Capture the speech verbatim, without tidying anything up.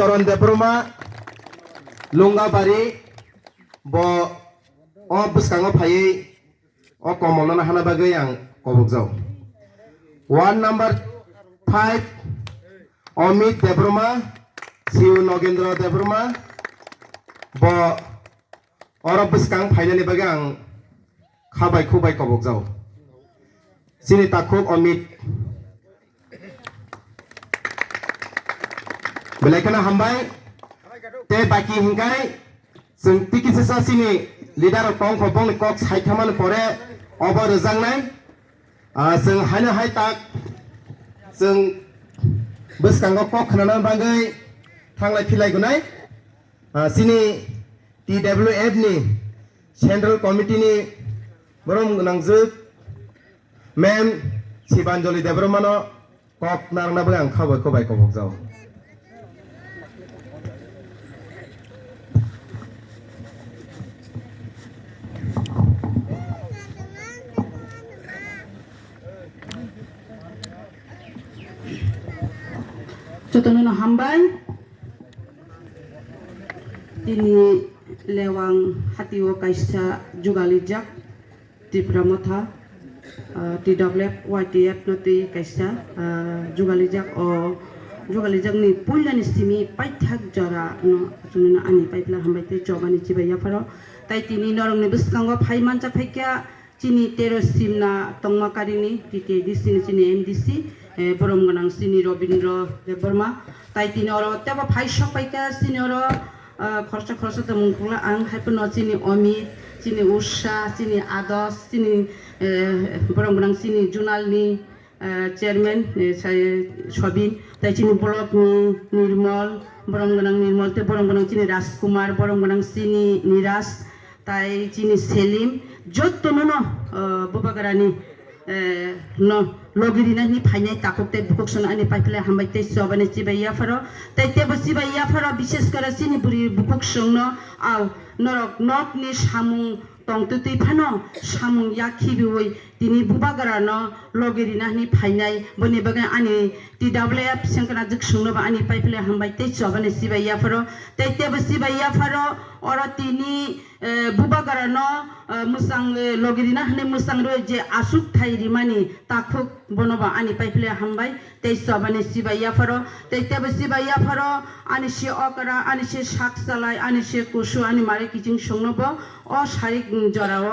Toron Debbarma, Lungabari, bo o bwskango phaiwi o komolno hana bagwi ang kobokjao. Ward number five, Amit Debbarma, Siu Nogendra Debbarma, bo oro bwskang phainani bagwi ang kha bai khuk bai kobokjao. Chini takhuk Amit. Belai kheno hambai. Tei baki hinkai chwng tikisisa chini leader rok tongkho bongni kok saithamani pore obo rwjaknai. Ah, chwng haino hai tak chwng bwskango kok khnana bagwi thanglai philai gunai. Ah, chini T W F ni Central Committee ni borom gwnangjwk Ma'am Sibanjali Debbarmano kok narwkna bagwi ang kha bai khuk bai kobokjao. Jotono no hambai. Tini Lewang hatio kaisa jugalijak Tipra Motha, ah, T W F Y T F no twi kaisa, ah, jugalijak. O jugalijakni puilani simi paithak jora no chwngno ani paipla hambai tei chobani chibai yapharo. Tai tini norokni bwskango phai mancha phaikha. Chini tero simna tongma karini T T A D C ni chini M D C, eh, borom gwnang chini Robindra Debbarma. Tai tini oro tebo phai sok paikha chini oro, ah, khoroksa khoroksa tongmung khukla ang hai phano chini Omit, chini Usha, chini Ados, chini, eh, borom gwnang chini Junal ni, eh, chairman, eh, sai Sobin, tai chini block ni Nirmol, borom gwnang Nirmol, tei borom gwnang chini Rajkumar, borom gwnang chini Niraj, tai chini Selim, jotto no no, eh, Bubagrani, eh, no logi rina hini phainai takhuk tei bukhuk songno ani paiphle hambai tei chobani chibai yapharo, tei tebo chibai yapharo, bishes kore chini buri bukhuk songno, au norok nokni samung tongtwtwi phano samung yakhibiwi tini Bubagrano logi rina hini phainai, boni bagwi ani T W F sengkana jwk songno bo ani paiphle hambai tei chobani chibai yapharo, tei tebo chibai yapharo oro tini, eh, Bubagrano, eh, mwchang, eh, logi rina hini mwchang rwi je aswk thai rimani takhuk bono bo ani paiphle hambai tei chobani chibai yapharo, tei tebo chibai yapharo ani se okra, ani se sak chalai, ani se kusu, ani mare kiching songno bo o sarik jorao